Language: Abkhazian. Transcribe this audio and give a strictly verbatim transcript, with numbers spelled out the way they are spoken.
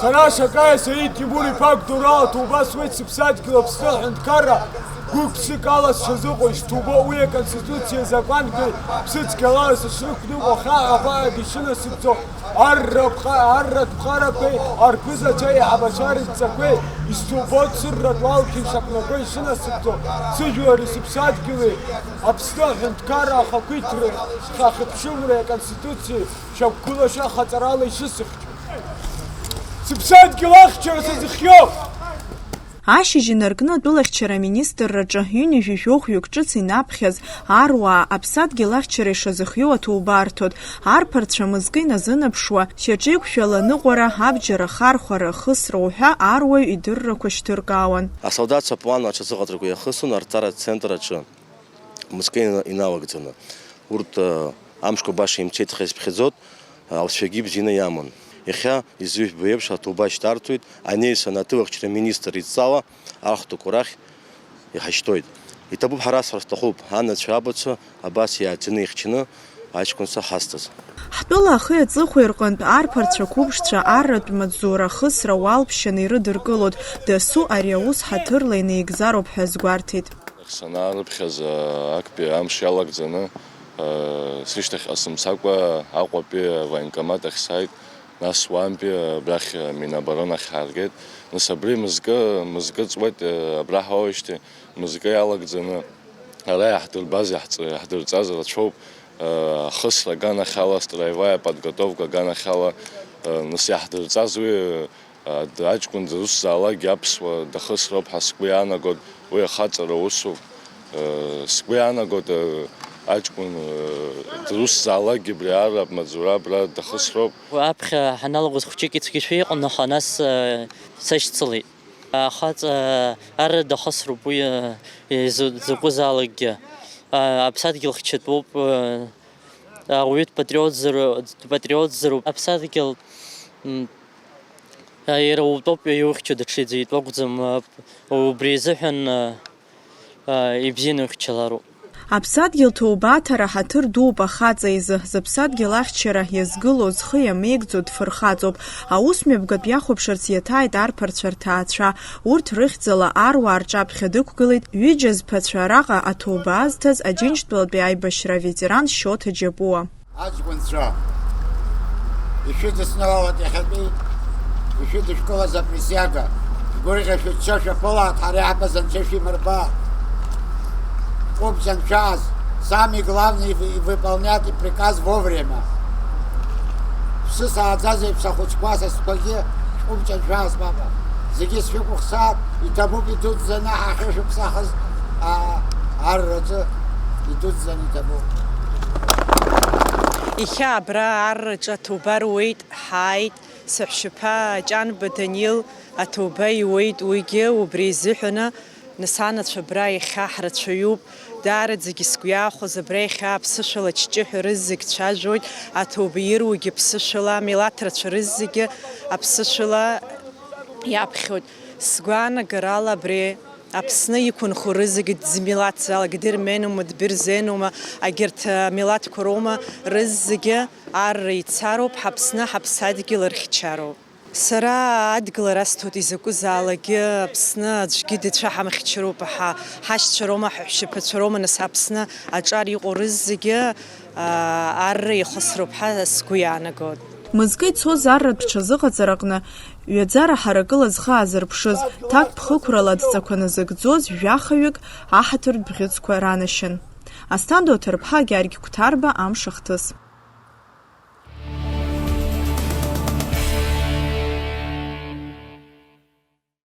Сара Шакаиа Саид Тимур-иԥа Гәдоурала ҭоуба суеит сыԥсадгьыл Аԥсны аҳәынҭқарра гәык-ԥсык ала сшазыҟоу, исҭоуба уи аконституциеи азакәантәи ԥсыцқьала сышнықәныҟәо, хьаа абаагьы шынасыгӡо, арратә ԥҟарақәеи арԥызацәа еиҳабацәа рыдҵақәеи, исҭоуба цырратә уалԥшьеи сақәнаго ишынасыгӡо, сыжәлари сыԥсадгьыли Аԥсны аҳәынҭқарра ахақәиҭреи ахьыԥшымреи аконституциеи шьақәгылаша хаҵарала ишысыхьчо. Сыԥсадгьыл ахьчара сазыхиоуп! Ашьыжь инаркны атәылахьчара аминистрраҿы ҩынҩажәи жәохәҩык ҿыц инаԥхьаз аруаа аԥсадгьыл ахьчара ишазыхиоу аҭоуба арҭоит. Арԥарцәа мызкы иназынаԥшуа, шьаҿеиқәшәала аныҟәара, абџьар ахархәара, ахысра уҳәа аруаҩ идыррақәа шьҭыркаауан. Асолдаҭцәа планла аҽазыҟаҵарақәа иахысуан арҵаратә центр аҿы. Мызкы ина-, иналагӡаны. Урҭ, э, амшқәа баша имцеит ҳәа изԥхьаӡоит, э, алҵшәагьы бзианы иаман. Иахьа изыжәбо еиԥш аҭоуба шьҭарҭоит, анеҩсан аҭылахьчара министр идҵала архәҭақәа рахь иҳашьҭоит. Иҭабуп ҳәа расҳәар сҭахуп, анацәа, абацәа абас иааӡаны ихьчаны аҷкәынцәа ҳазҭаз. Ҳтәыла ахи аҵыхәеи рҟынтә арԥарцәа қәыԥшцәа арратә маҵзура ахысра уалԥшьаны ирыдыркылоит, дасу ари аус ҳаҭырла инеигӡароуп ҳәа азгәарҭеит. Санаарыԥхьаӡа, актәи амш иалагӡаны, сышьҭахьҟа сымцакәа, Аҟәатәи авоенкомат ахь сааит, нас уантәи абрахь Минобороны ахь ҳааргеит. Нас абри мызкы, мызкы ҵуеит, абра ҳауеижьҭеи, мызкы иалагӡаны, ара иаҳдырбаз, иаҳҵ-, иаҳдырҵаз рацәоуп, ахысра аганахьала, строевая подготовка аганахьала, нас иаҳдырҵаз уи, Аҷкәын дызусҭазаалакгьы аԥсуа дахысроуп ҳәа сгәы иаанагоит, уи ахаҵара усуп. Сгәы иаанагоит, аҷкәын дызусҭазаалакгьы абри арратә маҵзура абра дахысроуп. Аԥхьа ҳаналагоз хәҷык ицәгьашәа иҟан, аха нас сашьцылеит. Ахаҵа арра дахысроуп уи, изакәызаалакгьы. Аԥсадгьыл хьчатәуп, ауаҩытә патриотзар-, патриотзароуп. Аԥсадгьыл Иара утәоуп иухьчо, даҽаӡәы итәы акәӡам, убри азыҳәан ибзианы иухьчалароуп. Аԥсадгьыл ҭоубаҭара ҳаҭыр дууп ахаҵа изы, зыԥсадгьыл ахьчара иазгыло, зхы иамеигӡо дфырхаҵоуп. Аусмҩаԥгатә иахәаԥшырц иаҭааит арԥарцәа рҭаацәа. Урҭ рыхьӡала аруаа рҿаԥхьа дықәгылеит ҩыџьа зԥацәа араҟа аҭоуба азҭаз Аџьынџьтәылатәи аибашьра аветеран Шьоҭа Џьапуа. Аҷкәынцәа, ишәыдысныҳәалоит иахьатәи ишәыдышәкылаз априсиага. Шәгәырӷьа-шәыччо шәаԥылааит, ҳара иаҳбаз Анцәа шәимырбааит. Шәҟәыбҷан шәааз, самый главный, вы-, выполняйте приказ вовремя. Шәсыс ааӡаз еиԥш ахәыҷқәа, са стәқәагьы шәҟәыбҷан шәааз, папа. Зегьы сшәыкәыхшааит, иҭабуп идуӡӡаны ҳахьышәыԥсахыз, а, арраҿы идуӡӡаны иҭабуп. Иахьа абра арраҿы аҭоуба руеит, ҳааит, саҳәшьаԥа Ҷанба Данил аҭоуба иуеит, уигьы убри изыҳәаны, нас анацәа абра иахьа ҳрацәаҩуп, даараӡагьы сгәы иаахәаз абра иахьа аԥсышәала ҷҷыҳәа рызегь цәажәоит, аҭоуба ируагьы аԥсышәала, амилаҭ рацәа рызегьы аԥсышәала иаԥхьоит. Сгәаанагарала абри Аԥсны иқәынхо рызегьы дзмилаҭзаалак, дырменума, дбырзенума, агьырҭ, а, милаҭқәа роума, рызегьы арра ицароуп, ҳАԥсны, ҳаԥсадгьыл рхьчароуп. Сара адгылара асҭоит изакәызаалакгьы Аԥсны аӡәгьы дцәаҳамхьчароуп, ҳа, ҳашьцәа роума, ҳаҳәшьаԥацәа роума, нас Аԥсны аҿар иҟоу рызегьы, а, арра ихысроуп ҳәа сгәы иаанагоит. Мызкы ицоз арратә ҽазыҟаҵараҟны ҩаӡара ҳаракыла зхы аазырԥшыз, ҭакԥхықәрала адҵақәа назыгӡоз жәахаҩык аҳаҭыртә бӷьыцқәа ранашьан. Асҭанда Оҭарԥҳа, Гьаргь Қәҭарба, Амш ахҭыс.